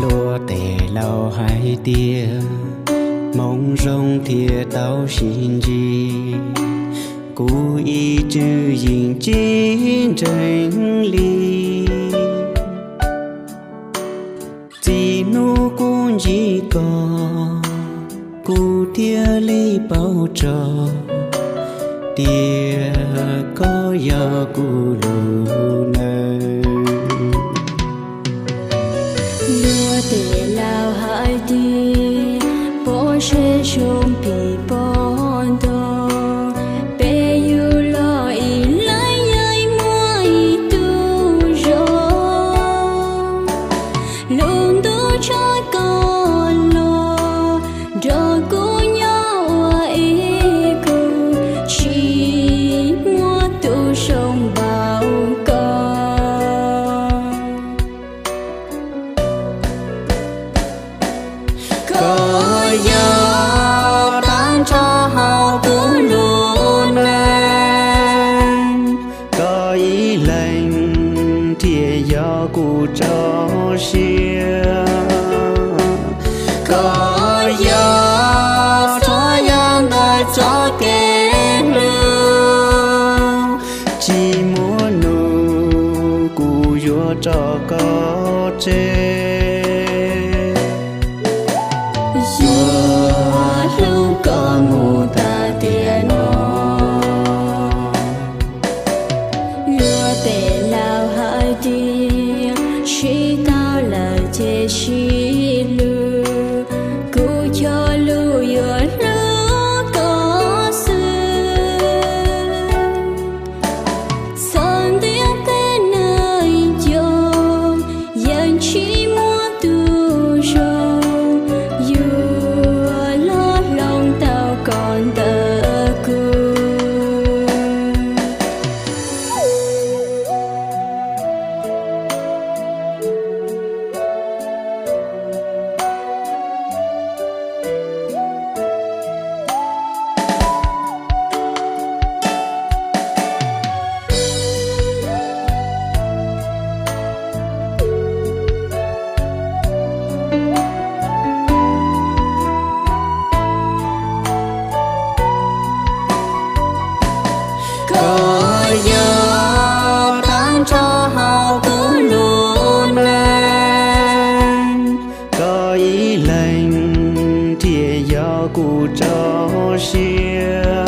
Luag tej laus hais tias hmoov zoo thiaj tau sib ntsib, kuv ib tswv yim tsis ntseeg li. Txij hnub kuv ntsib koj, kuv thiaj li paub txog tias koj yog kuv lub neej. Luag tej laus hais tias pob zeb zoo pim pob ntoo, peb yug los ib leeg yeej muaj ib tug zoo. Lub ntuj tshaj koj los nrog kuv nyob ua ib khub, tsis muaj tus zoo npaum koj. Koj yog tag nrho hauv kuv lub neej, koj ib leeg thiaj yog kuv txoj sia. Koj yog txhua yam ntawm txoj kev hlub, tsis muaj nus kuv yuav tso koj tseg. Yuav hlub koj mus tas tiam no. Luag tej laus hais tias sib tau lawm ces sib hlub, kuv cog lus yuav hlub koj xwb. Txawm ntiaj teb neeg coob, yeej tsis muaj tus zoo yuav los hloov tau koj ntawm kuv. Koj yog tag nrho hauv kuv lub neej, koj ib leeg thiaj yog kuv txoj sia.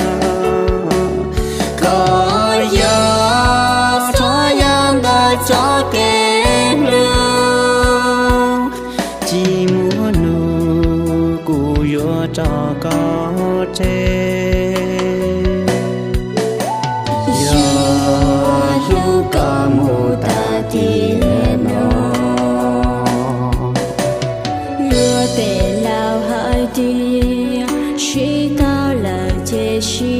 Koj yog txhua yam ntawm txoj kev hlub, tsis muaj nus kuv yuav tso koj tseg. Yuav hlub koj mus tas tiam no. Luag tej laus hais tias sib tau lawm ces sib